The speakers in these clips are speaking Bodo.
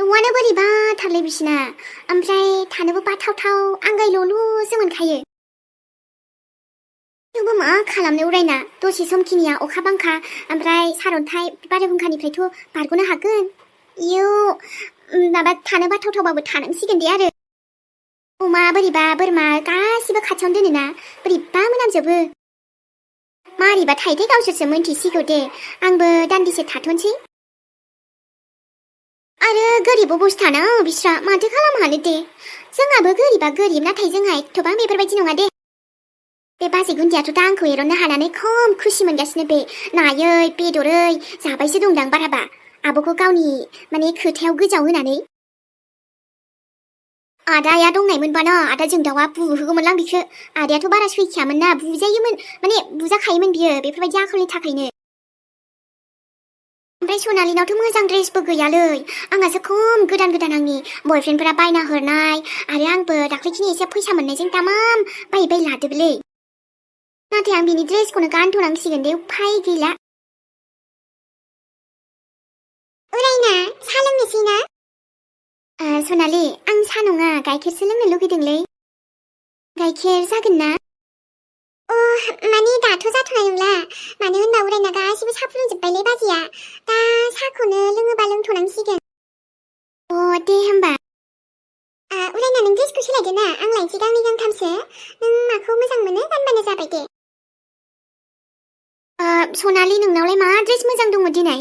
न'आनो बोरैबाथारलै बिसिना ओमफ्राय थानोबो बाथावथाव आंगायल'ल'सो मोनखायो। थेवबो मा खालामनो उरायना दसे समखिनिया अखा बांखा ओमफ्राय सारअन्थाइ बारहुंखानिफ्रायथ' बारग'नो हागोन। इयो माबा थानो बाथावथावबाबो थानांसिगोन दे आरो। अमा बोरैबा बोरमा गासिबो खाथियावनो दोनोना बोरैबा मोनामजोबो। मारैबा थायोथाय गावसोरसो मोनथिसिगौ दे आंबो दान्दिसे थाथ'नोसै। आरो गोरिब अबस्थाना बिस्रा माथो खालामनो हानो दे। जोंहाबो गोरिबा गोरिब नाथाय जोंहा एथ'बां बेफोरबायदि नङा दे। बे बाजै गुन्दियाथ' दा आंखौ एरननो हानानै खम खुसि मोनगासिनो बे नायै बेदरै जाबायसो दंदां बाराबा आब'खौ गावनि खोथायाव गोजाव होनानै। आदाया दंनायमोनबाना आदा जोंदावा बुहोगौमोनलां बिखो। आदायाथ' बारा सैखायामोन ना बुजायोमोन बुजाखायोमोन बियो बेफोरबायदि आखलनि थाखायनो। ओमफ्राय सनालिनावथ' मोजां ड्रेसबो गैयालै आंहासो खम गोदान गोदान आंनि बयफ्रेन्डफोरा बायना हरनाय आरो आंबो दाख्लैखिनि एसे फैसा मोननायजों तामाम बायै बायै लादोबोलै। नाथाय आं बिनि ड्रेसखौनो गानथ'नांसिगोन दे उफाय गैला। उरायना साहा लोंनोसै ना? सनालि आं साहा नङा गाइखेरसो लोंनो लुगैदोंलै। गाइखेर जागोन ना? दाथ' जाथ'नाय नंला मानो होनबा उरायना गासिबो साहा फुदुंजोब्बायलै बाजैया। दा साहाखौनो लोङोबा लोंथ'नांसिगोन। दे होमबा। उरायना नों ड्रेसखौ सोलायदो ना आं लायनोसै गांनै गांथामसो। नों माखौ मोजां मोनो गानबानो जाबाय दे। सनालि नोंनावलाय मा ड्रेस मोजां दङ दिनै?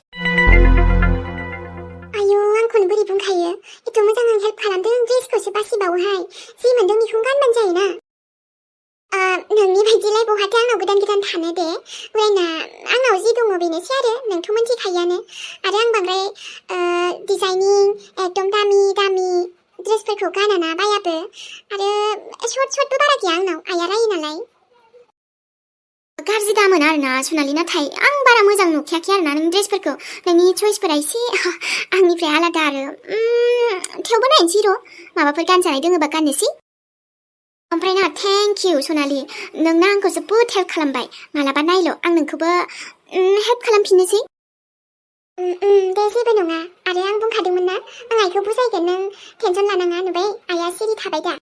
आयौ आंखौनो बोरै बुंखायो एथ' मोजां आं हेल्प खालामदों ड्रेसखौसो बासिबावोहाय। जि मोनदों बेखौनो गानबानो जायोना। नोंनि बायदिलाय बहाथो आंनाव गोदान गोदान थानो दे उरायना। आंनाव जि दङ बेनोसै आरो नोंथ' मिन्थिखायोआनो। आरो आं बांद्राय डिजाइनिं एकदम दामि दामि ड्रेसफोरखौ गानाना बायाबो। आरो सर्टबो बारा गैया आंनाव आइया रायो नालाय। गाज्रि दामोन आरोना सनालि नाथाय आं बारा मोजां नुखायाखै आरोना नों ड्रेसफोरखौ। नोंनि चइसफोरा एसे आंनिफ्राय आलादा आरो थेवबो नायनोसै र' माबाफोर गानजानाय दोङोबा गाननोसै। ओमफ्राय ना थेंक इउ सनालि नोंना आंखौ जोबोद हेल्प खालामबाय। मालाबा नायल' आं नोंखौबो हेल्प खालामफिननोसै। दे जेबो नङा आरो आं बुंखादोंमोन ना आं आइखौ बुजायगोन नों टेनसन लानाङा नुबाय आइया सिरि थाबाय दा।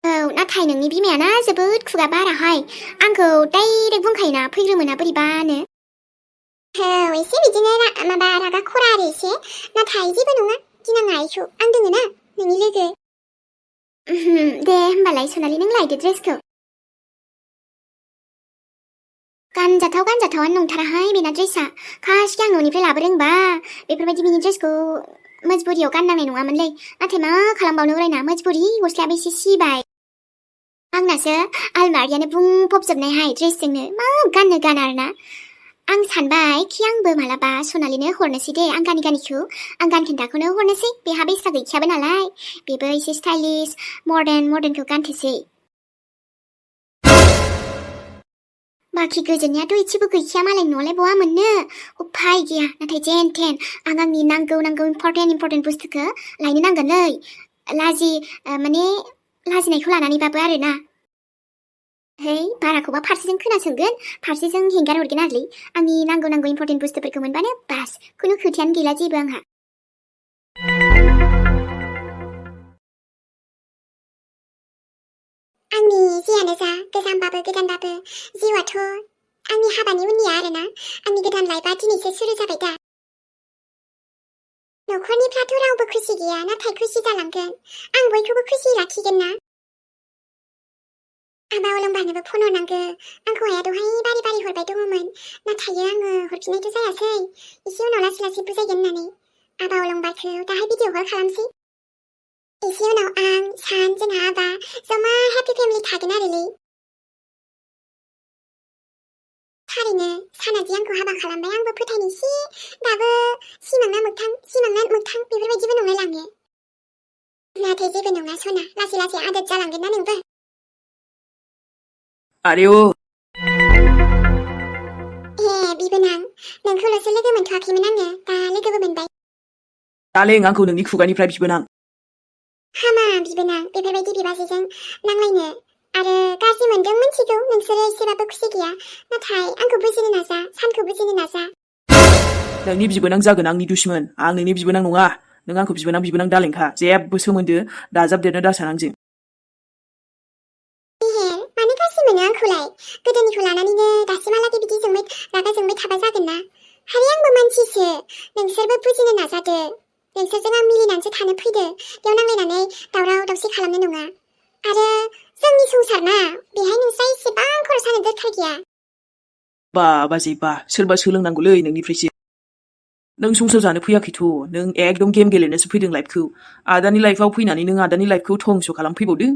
औ नाथाय नोंनि बिमायाना जोबोद खुगा बाराहाय आंखौ डाइरेक्ट बुंखायोना फैग्रोमोना बोरैबानो। औ एसे बिदिनो रागा खरा आरो एसे नाथाय जेबो नङा गिनाङा आइखौ आं दोङो ना नोंनि लोगो। दे होमबालाय सनालि नों लायदो ड्रेसखौ। गानजाथावानो नंथाराहाय बेना ड्रेसा। खासिखि आं न'निफ्राय लाबोदोंबा बेफोरबायदि बिनि ड्रेसखौ मजबुरियाव गाननांनाय नङामोनलै। नाथाय मा खालामबावनो उरायना मजबुरि गस्लायाबो एसे सिबाय। आंनासो आलमारियानो बुंफबजोबनायहाय ड्रेसजोंनो मा गाननो गान आरोना। आं सानबाय कि आंबो मालाबा सनालिनो हरनोसै दे आं गानिखौ आं गानखोन्दाखौनो हरनोसै। बेहा बेसा गैखायाबो नालाय बेबो एसे स्टाइलिश मर्दानखौ गानथोसै। बाखि गोजोननायाथ' एसेबो गैखाया मालाय न'आवलाय बहा मोननो उफाय गैया। नाथाय जेन थेन आं आंनि नांगौ इम्पर्टेन्ट बुस्थुखौ लायनो नांगोनलै। लाजिनायखौ लानानैबाबो आरोना। है बाराखौबा फारसेजों खोनासंगोन फारसेजों हेंगार हरगोन आरोलै। आंनि नांगौ इम्पर्टेन्ट बुस्थुफोरखौ मोनबानो बास खुनु खोथायानो गैला जेबो आंहा। आंनि जियानो जा गोजामबाबो गोदानबाबो जिउआथ' आंनि हाबानि उननिया आरोना। आंनि गोदान लाइफआ दिनैसो सुरु जाबाय दा। न'खरनिफ्राथ' रावबो खुसि गैया नाथाय खुसि जालांगोन। आं बयखौबो खुसि लाखिगोन ना। आबा अलंबारनोबो फन हरनांगौ। आंखौ आइया दहाय बारे हरबाय दङमोन नाथाय आङो हरफिननायथ' जायासै। एसे उनाव लासै बुजायगोन होननानै आबा अलंबारखौ दाहाय भिडिअ कल खालामसै। एसे उनाव आं सान जोंहा आबा जमा हेपि फेमिलि थागोन आरोलै। थारैनो सानादि आंखौ हाबा खालामबाय आंबो फोथायनो एसे दाबो सिमांना मोगथां बेफोरबायदिबो नंलायलाङो। नाथाय जेबो नङा सना लासै आदत जालांगोन ना नोंबो। अरे ओ बिबोनां नोंखौल'सो लोगो मोनथ'वाखैमोन आङो दा लोगोबो मोनबाय। दालें आंखौ नोंनि खुगानिफ्राय बिबोनां। हामा बिबोनां बेफोरबायदि बिबाजैजों नांलायनो। आरो गाज्रि मोनदों मिथिगौ नोंसोरो एसेबाबो खुसि गैया नाथाय आंखौ बुजिनो नाजा सानखौ बुजिनो नाजा। नोंनि बिबोनां जागोन आंनि दुश्मन आं नोंनि बिबोनां नङा। नों आंखौ बिबोनां दालेंखा जेबो सोमोन्दो दाजाबदेरनो दासान आंजों मेहेर मानो गाज्रि मोनो आंखौलाय गोदोनिखौ लानानैनो दासिमहालागै बिदि रागा जोंबाय थाबा जागोन ना हारि आंबो मानसिसो नोंसोरबो बुजिनो नाजादो नोंसोरजों आं मिलिनानैसो थानो फैदो बेयाव नांलायनानै दावराव दावसि खालामनो नङा आरो जोंनि संसार ना बेहाय नोंस्रा एसेबां खर' सानो दरखार गैया बा बाजै बा सोरबा सोलोंनांगौलै नोंनिफ्रायसो नों संसार जानो फैयाखैथ' नों एकदम गेम गेलेनोसो फैदों लाइफखौ आदानि लाइफआव फैनानै नों आदानि लाइफखौ धंस खालामफैबावदों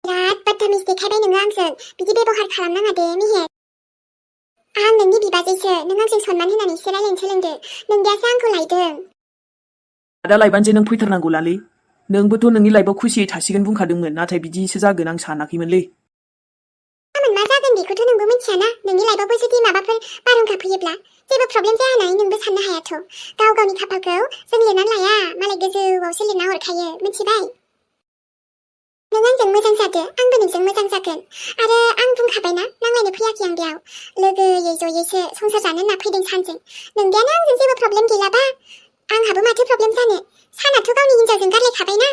बिराद बादतामिज देखायबाय नोङो आंजों बिदि बेबहार खालामनाङा दे मेहेर आं नोंनि बिबाजैसो नों आंजों सनमान होनानैसो रायलायनो सोलोंदो नोंदासो आंखौ लायदों आदा लाइफआनो जे नों फैथारनांगौलालै नोंबोथ' नोंनि लाइफआव खुसियै थासिगोन बुंखादोंमोन नाथाय बिदिसो जागोन आं सानाखैमोनलै गाबोन मा जागोन बेखौथ' नोंबो मिथियाना नोंनि लाइफआवबो जुदि माबाफोर बारहुंखा फैयोब्ला जेबो प्रब्लेम जाया होननानै नोंबो साननो हायाथ' गाव गावनि खाफालखौ जों लिरनानै लाया मालाय गोजौआवसो लिरना हरखायो मिथिबाय नों आंजों मोजां जादो आंबो नोंजों मोजां जागोन आरो आं बुंखाबायना नांलायनो फैयाखै आं बेयाव लोगोयै जयैसो संसार जानो होनना फैदों सानजों नोंदायानो आंजों जेबो प्रब्लेम गैलाबा आंहाबो माथो प्रब्लेम जानो सानाथ' गावनि हिनजावजों गारलायखाबायना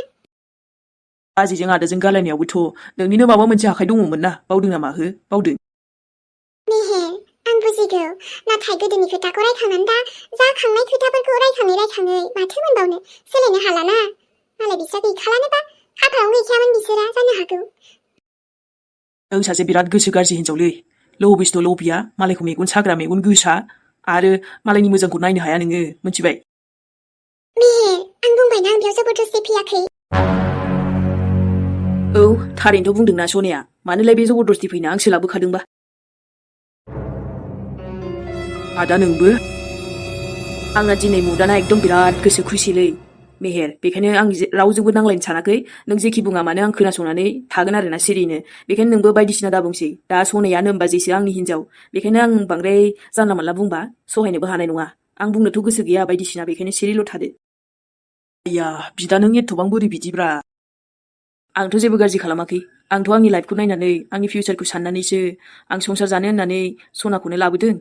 बाजैजों आदाजों गालायनायावबोथ' नोंनिनो माबा मोनसे आखाइ दङमोन ना बावदों नामा हो बावदों मेहेर आं बुजिगौ नाथाय गोदोनि खोथाखौ रायखांनानै दा जाखांनाय खोथाफोरखौ रायखाङै माथो मोनबावनो सोलायनो हालाना मालाय बिस्रा गैखालानोबा खाफालावनो गैखायामोन बिसोरा जानो हागौ नों सासे बिराद गोसो गाज्रि हिनजावलै लबिस्त' लबिया मालायखौ मेगन साग्रा मेगन गोसा आरो मालायनि मोजांखौ नायनो हाया नोङो मिथिबाय मेहेर आं बुंबायना आं बेयाव जबरदस्ति फैयाखै औ थारैनोथ' बुंदोंना सनाया मानोलाय बे जबरदस्ति फैनो आंसो लाबोखादोंबा आदा नोंबो आंना दिनै मुदाना एकदम बिराद गोसो खुसिलै मेहेर बेखायनो आं रावजोंबो नांलायनो सानाखै नों जेखि बुङा मानो आं खोनासंनानै थागोन आरोना सिरिनो बेखायनो नोंबो बायदिसिना दाबुंसै दा सनायानो होमबाजैसो आंनि हिनजाव बेखायनो आं बांद्राय जानला मानला बुंबा सहायनोबो हानाय नङा आं बुंनोथ' गोसो गैया बायदिसिना बेखायनो सिरिल' थादो आइया बिदा नों एथ'बां बोरै बिदिब्रा आंथ' जेबो गाज्रि खालामाखै आंथ' आंनि लाइफखौ नायनानै आंनि फिउचारखौ साननानैसो आं संसार जानो होननानै सनाखौनो लाबोदों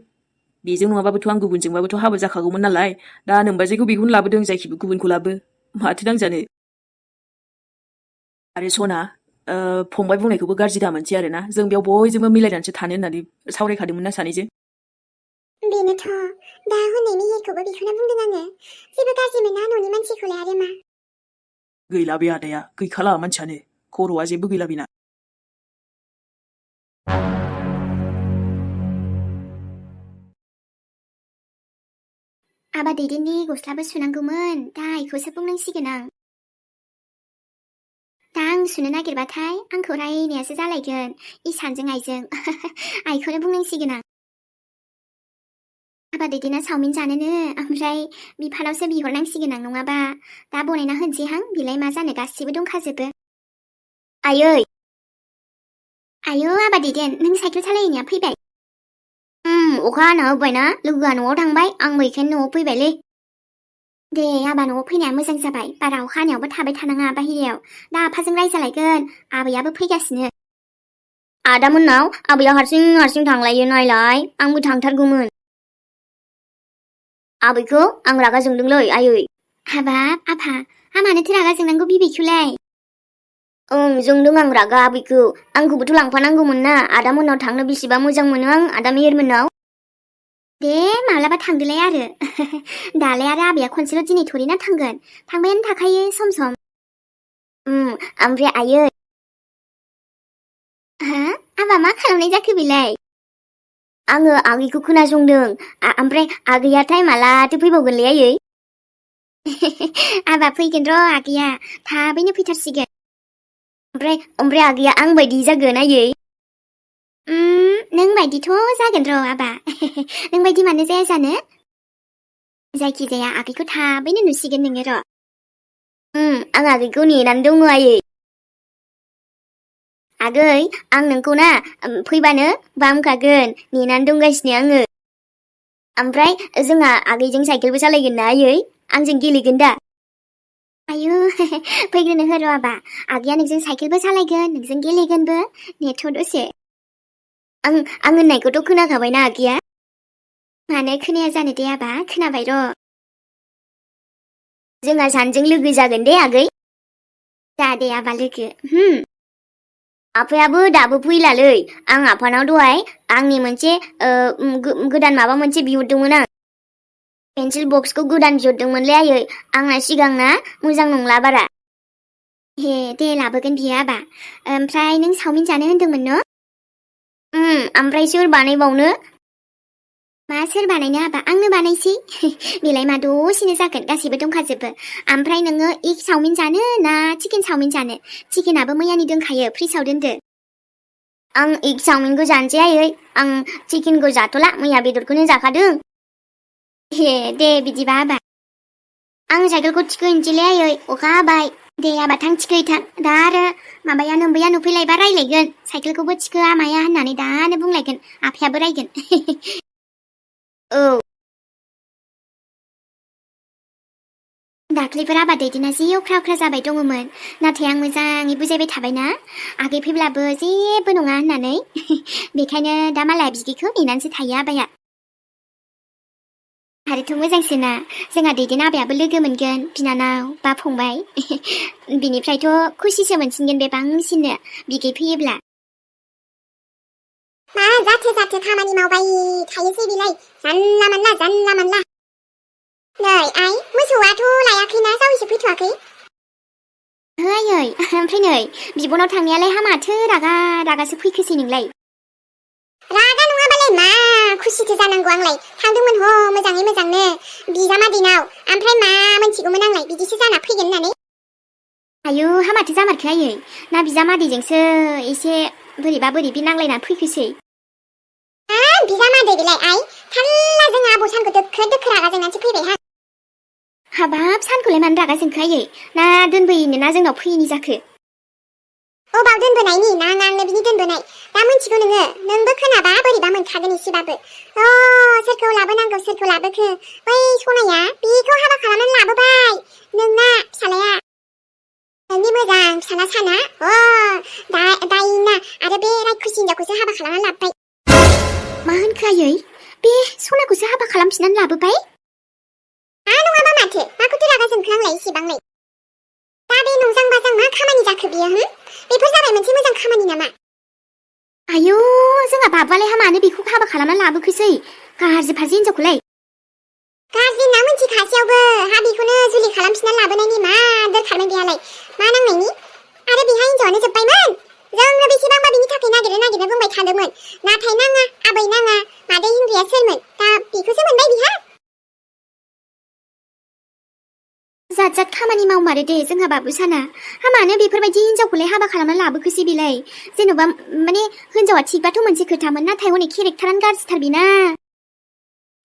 बेजों नङाबाबोथ' आं गुबुनजोंबाबोथ' हाबा जाखागौमोन नालाय दा नोंबाजैखौ बेखौनो लाबोदों जायखिबो गुबुनखौ लाबो माथो नांजानो आरो सना फंबाय बुंनायखौबो गाज्रि दामोनसै आरोना जों बेयाव बयजोंबो मिलायनानैसो थानो होननानै सावरायखादोंमोन ना सानैजों बेनोथ' दा हनै मेहेरखौबो बेखौनो बुंदों आङो जेबो गाज्रि मोना न'नि मानसिखौलाय आरो मा गैला बे आदाया गैखाला मानसियानो खर'आ जेबो गैला बेना आबा दैदेननि गस्लाबो सुनांगौमोन दा इखौसो बुंनांसिगोन आं दा आं सुनो नागिरबाथाय आंखौ रायनायासो जालायगोन इसानजों आइजों आइखौनो बुंनांसिगोन आं आबा दैदेना चावमिन जानोनो ओमफ्राय बिफानावसो बिहरनांसिगोन आं नङाबा दा बनायना होनसैहां बिलाय मा जानो गासिबो दंखाजोबो आयै आयौ आबा दैदेन नों साइकेल सालायनाया फैबाय अखा हाना होबायना लोगोआ न'आव थांबाय आंबो बेखायनो न'आव फैबायलै दे आबा न'आव फैनाया मोजां जाबाय बारा अखा हानायावबो थाबाय थानाङा बाहेरायाव दा आफाजों रायजालायगोन आबैयाबो फैगासिनो आदामोननाव आबैया हारसिं हारसिं थांलायो नायलाय आंबो थांथारगौमोन आबैखौ आं रागा जोंदोंलै आयै हाबाब आफा मानोथो रागा जोंनांगौ बिबैखौलाय जोंदों आं रागा आबैखौ आंखौबोथ' लांफानांगौमोन ना आदामोननाव थांनो बेसेबा मोजां मोनो आं आदा मेहेरमोननाव दे माब्लाबा थांदोलाय आरो दालाय आरो आबैया खनसेल' दिनै थोरैना थांगोन थांबायानो थाखायो सम सम ओमफ्राय आयै आबा मा खालामनाय जाखो बेलाय आङो आगैखौ खोनासंदों ओमफ्राय आगैयाथाय मालाथो फैबावगोनलै आयै आबा फैगोन र' आगैया थाबैनो फैथारसिगोन ओमफ्राय आगैया आं बायदि जागोन आयै नों बायदिथ' जागोन र' आबा नों बायदि मानो जाया जानो जायखिजाया आगैखौ थाबैनो नुसिगोन नोङो र' आं आगैखौ नेनानै दङ आयै आगै आं नोंखौ ना फैबानो बामखागोन नेनानै दंगासिनो आङो ओमफ्राय जोंहा आगैजों साइकेलबो सालायगोन ना आयै आंजों गेलेगोन दा आयु फैग्रोनो हो र' आबा आगैया नोंजों साइकेलबो सालायगोन नोंजों गेलेगोनबो नेथ' दसे आं होननायखौथ' खोनाखाबायना आगैया मानो खोनाया जानो दे आबा खोनाबाय र' जोंहा सानैजों लोगो जागोन दे आगै दे आबा लोगो आफायाबो दाबो फैलालै आं आफानाव दहाय आंनि मोनसे गोदान माबा मोनसे बिहरदोंमोन आं पेन्सिल बक्सखौ गोदान बिहरदोंमोनलै आयै आंना सिगांना मोजां नंला बारा हे दे लाबोगोन बियो आबा ओमफ्राय नों चावमिन जानो होन्दोंमोन न ओमफ्राय सोर बानायबावनो मा सोर बानायनो आबा आंनो बानायसै बेलाय मा दसेनो जागोन गासैबो दंखाजोबो ओमफ्राय नोङो एग चावमिन जानो ना चिकेन चावमिन जानो चिकेनाबो मैयानि दोनखायो फ्रिजआव दोनदो आं एग चावमिनखौ जानोसै आयै आं चिकेनखौ जाथ'ला मैया बेदरखौनो जाखादों हे दे बिदिबा आबा आं साइकेलखौ थिखोहैनोसैलै आयै अखा हाबाय दे आबा थां थिखोहैथां दा आरो माबाया नोमबैया नुफैलायबा रायलायगोन साइकेलखौबो थिखोआ माया होननानै दानो बुंलायगोन आफायाबो रायगोन औ दाख्लैफोर आबा दैदेना जि अख्रा अख्रा जाबाय दङमोन नाथाय आं मोजाङै बुजायबाय थाबायना आगै फैब्लाबो जेबो नङा होननानै बेखायनो दा मालाय बिगैखौ नेनानैसो थायो आबाया आरोथ' मोजांसोना जोंहा दैदेन आबायाबो लोगो मोनगोन बिनानाव बा फंबाय बिनिफ्रायथ' खुसिसो मोनसिनगोन बे बांसिननो बिगै फैयोब्ला मा जाथो खामानि मावबाय थायोसै बिलाय जानला मानला नै आइ मोसौआथ' लायाखैना जावैसो फैथ'वाखै आयै ओमफ्राय नै बिबनाव थांनायालाय हामाथो रागासो फैखोसै नोंलाय रागा नङाबालाय मा खुसिथो जानांगौ आंलाय थांदोंमोन ह मोजाङै मोजांनो बिजामादैनाव ओमफ्राय मा मोनथिगौमोन आंलाय बिदिसो जाना फैगोन होननानै आयु हामाथो जामारखो आयै ना बिजामादैजोंसो एसे बोरैबा बोरैबि नांलायना फैखोसै बिजामादै बेलाय आइ थाल्ला जोंहा आबौ सानखौ दोखो रागा जोंनानैसो फैबाय हाबाब सानखौलाय मानो रागा जोंखो आयै ना दोनबोयैनो ना जोंनाव फैयैनि जाखो अबाव दोनबोनायनि नाङांनो बिनि दोनबोनाय दा मोनथिगौ नोंबो खोनाबा बोरैबा मोनखागोन एसेबाबो सोरखौ लाबोनांगौ सोरखौ लाबोखो बै सनाया बेखौ हाबा खालामनानै लाबोबाय नोंना फिसालाया नोंनि मोजां फिसाला साना दायना आरो बे रायखुसि हिनजावखौसो हाबा खालामनानै लाबोबाय मा होनखो आयै बे सनाखौसो हाबा खालामफिननानै लाबोबाय नङाबा माथो माखौथो रागा जोंखो आंलाय एसेबांलाय दा बे नंजां बाजां मा खामानि जाखो बियो बेफोर जाबाय मोनसे मोजां खामानि नामा आयौ जोंहा बाबालाय मानो बेखौ हाबा खालामनानै लाबोखोसै गाज्रि फाज्रि हिनजावखौलाय गाज्रि ना मोनथिखासेयावबो बेखौनो जुलि खालामफिननानै लाबोनायनि मा दरखारमोन बेहालाय मा नांनायनि आरो बेहा हिनजावानो जोब्बायमोन जोंनो बेसेबांबा बिनि थाखाय नागिरनो बुंबाय थादोंमोन नाथाय नाङा आबै नाङा मादै हिनग्राया सोरमोन दा बेखौसो मोनबाय बिहा जात खामानि मावमारो दे जोंहा बाबु साना मानो बेफोरबायदि हिनजावखौलाय हाबा खालामनानै लाबोखोसै बेलाय जेन'बा माने हिनजावा थिगबाथ' मोनसे खोथामोन नाथाय हनै केरेक्टारानो गाज्रिथार बेना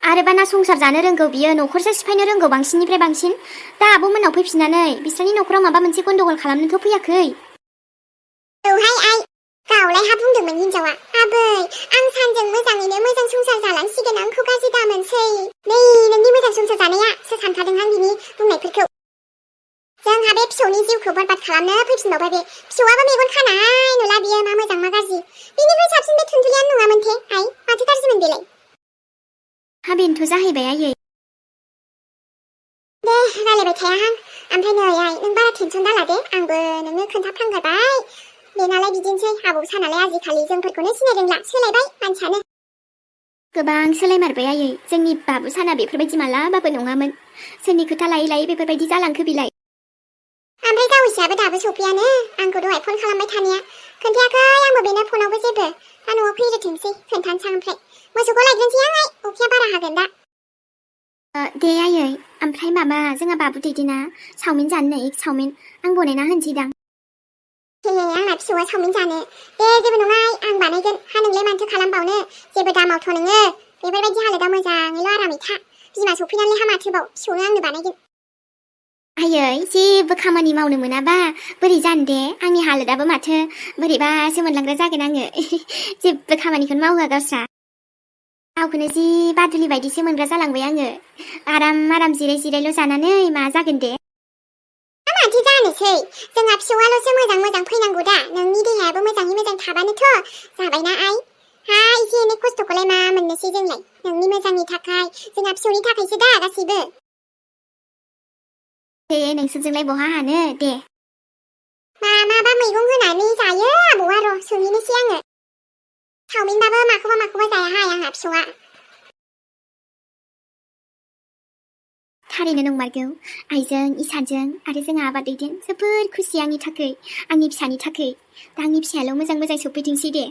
आरोबा ना संसार जानो रोंगौ बियो न'खरसो सिफायनो रोंगौ बांसिननिफ्राय बांसिन दा आब'मोननाव फैफिननानै बिस्रानि न'खराव माबा मोनसे गन्डगल खालामनोथ' फैयाखै औहाय आइ गावलाय हा बुंदोंमोन हिनजावा आबै आं सानजों मोजाङैनो मोजां संसार जालांसिगोन आंखौ गाज्रि दामोनसै नै नोंनि मोजां संसार जानाया सोर सानखादोंहां बिनि बुंनायफोरखौ जोंहा बे फिसौनि जिउखौ बरबाद खालामनो फैफिनबावबाय बे फिसौआबो मेगन खानाय नुला बियो मा मोजां मा गाज्रि बिनिफ्राय साबसिन बे थुनथुलियानो नङामोनथे आइ माथो गाज्रिमोन बेलाय बेनोथ' जाहैबाय आयै दे रायलायबाय थायाहां ओमफ्राय नै आइ नों बारा टेनसन दाला दे आंबो नोंनो खोन्थाफ्लांखाबाय बेनालाय बिदिनोसै आबौ सानालाय आजिखालि जोंफोरखौनो सिनाय रोंला सोलायबाय मानसियानो गोबां सोलायमारबाय आयै जोंनि बाबु साना बेफोरबायदि मालाबाबो नङामोन सोरनि खोथा लायै लायै बेफोरबायदि जालांखो बिलाय ओमफ्राय गावसियाबो दाबो सफैयानो आंखौ दहाय फन खालामबाय थानाया खोन्थायाखै आंबो बेनो फनावबो जेबो दा न'आव फैग्रोथोंसै खोन्थानोसै ओमफ्राय मोसौखौ लायग्रोनोसै आं अखाया बारा हागोन दा दे आयै ओमफ्राय माबा जोंहा बाबु दैदेना चावमिन जानो एग चावमिन आं बनायना होनोसै दां आंना फिसौआ चावमिन जानो दे जेबो नङा आं बानायगोन नोंलाय माथो खालामबावनो जेबो दामावथ' नोङो बेफोरबायदि हालोदाव मोजाङैल' आरामै था बिमा सफैनानैलाय हामाथोबाव फिसौनो आंनो बानायगोन आयै जेबो खामानि मावनो मोनाबा बोरै जानो दे आंनि हालोदाबो माथो बोरैबासो मोनलांग्रा जागोन आङो जेबो खामानिखौनो मावहोआ गावस्रा गावखौनो जि बादुलि बायदिसो मोनग्रा जालांबाय आङो आराम जिरायल' जानानै मा जागोन दे माथो जानोसै जोंहा फिसौआल'सो मोजां फैनांगौ दा नोंनि देहायाबो मोजाङै मोजां थाबानोथ' जाबायना आइ एसे एनै खस्थ'खौलाय मा मोननोसै जोंलाय नोंनि मोजांनि थाखाय जोंहा फिसौनि थाखायसो दा गासैबो दे नोंसोरजोंलाय बहा हानो दे माबा मैगं होनानै जायो आबौआ र' सोंहैनोसै आङो चावमिनबाबो माखौबा जायाहाय आंहा फिसौआ थारैनो नंमारगौ आइजों इसानजों आरो जोंहा आबादैजों जोबोर खुसि आंनि थाखै आंनि फिसानि थाखै दा आंनि फिसायाल' मोजां सफैथोंसै दे